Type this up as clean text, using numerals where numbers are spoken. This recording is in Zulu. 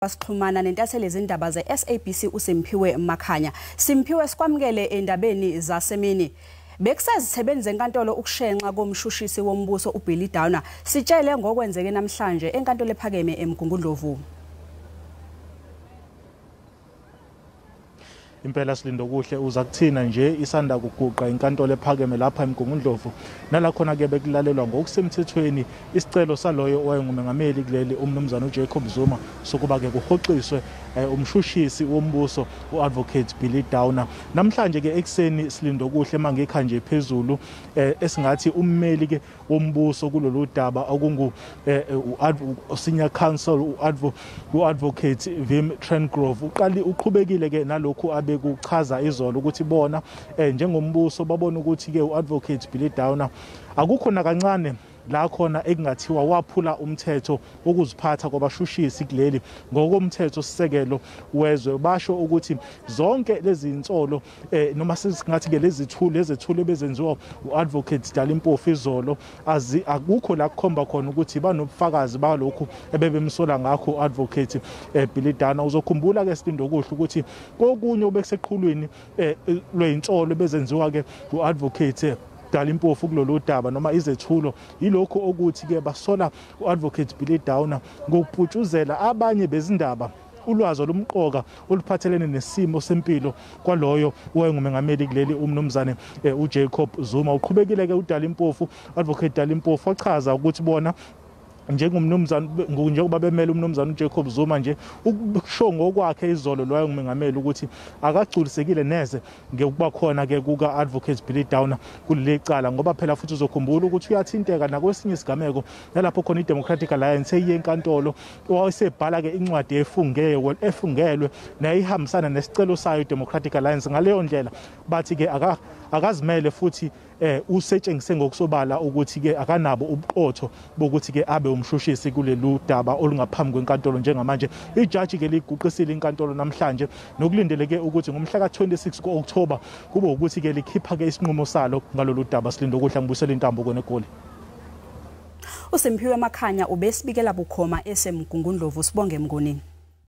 Sixhumana nentatheli zindaba ze-SABC uSimphiwe Makhanya. Simphiwe, sikwamukele endabeni zasemini. Bekusezithebeni zenkantolo ukushenxa komshushisi wombuso uBilly Downer. Sitshele ngokwenzeke namhlanje enkantolo ephakeme eMgungundlovu. Impela Silindokuhle, uza kuthina nje isanda kuguqa inkantolo ephakeme lapha eMgungundlovu, nala khona ke bekulalelwa ngokusemthethweni isicelo saloyo owayengumengameli kuleli umnumzana uJacob Zuma sokuba ke kuhoxiswe umshushisi wombuso uAdvocate Billy Downer. Namhlanje ke ekuseni Silindokuhle mangikha nje phezulu esingathi ummeli ke wombuso kulolu daba okungu senior counsel uAdvocate Wim Trengrove uqali uqhubekile ke nalokhu abe kuchaza izolo ukuthi bona njengombuso babona ukuthi ke uAdvocate Billy Downer akukho nakancane la khona ekungathiwa waphula umthetho wokuziphatha kwabashushisi kuleli ngokomthetho sisekelo wezwe. Basho ukuthi zonke lezi insolo noma singathi ke lezi zethulo ebezenziwa uAdvocate Dali Mpofu izolo akukho la kukhomba khona ukuthi banobufakazi balokhu ebebemsola ngakho uAdvocate Billy Downer. Uzokhumbula ke Silindokuhle ukuthi kokunye obekuseqhulwini lwezinsolo ebezenziwa ke uAdvocate Dali Mpofu kulolu daba noma izethulo yilokho okuthi ke basola uAdvocate Billy Downer ngokuputshuzela abanye bezindaba ulwazi olumqoka oluphathelene nesimo sempilo kwaloyo owayengumengameli kuleli umnumzane uJacob Zuma. Uqhubekile ke uDali Mpofu, Advocate Dali Mpofu wachaza ukuthi bona njengomnumzane njengoba bemele umnumzane uJacob Zuma nje ukusho ngokwakhe izolo loyo ngumengameli ukuthi akagculisekile neze ngekuba khona ke kuka Advocate Billy Downer kuleli cala, ngoba phela futhi uzokhumbula ukuthi uyathinteka nakwesinye isigameko nalapho khona iDemocratic Alliance eyiye enkantolo wayesebhala ke incwadi efungelwe nayihambisana nesicelo sayo iDemocratic Alliance. Ngaleyo ndlela bathi ke akazimele futhi usetshengise ngokusobala ukuthi ke akanabo ubuqotho bokuthi ke abe umshushisi kulelu daba olungaphambi kwenkantolo njengamanje. Ijaji ke liguqisile inkantolo namhlanje nokulindeleke ukuthi ngomhla ka-26 ku-October kube ukuthi ke likhipha ke isinqumo salo ngalolu daba. Silindokuhle, ngibusela intambo kone Egoli. USimphiwe Makhanya ubesibikela bukhoma eseMgungundlovu. Sibonge Mnguni.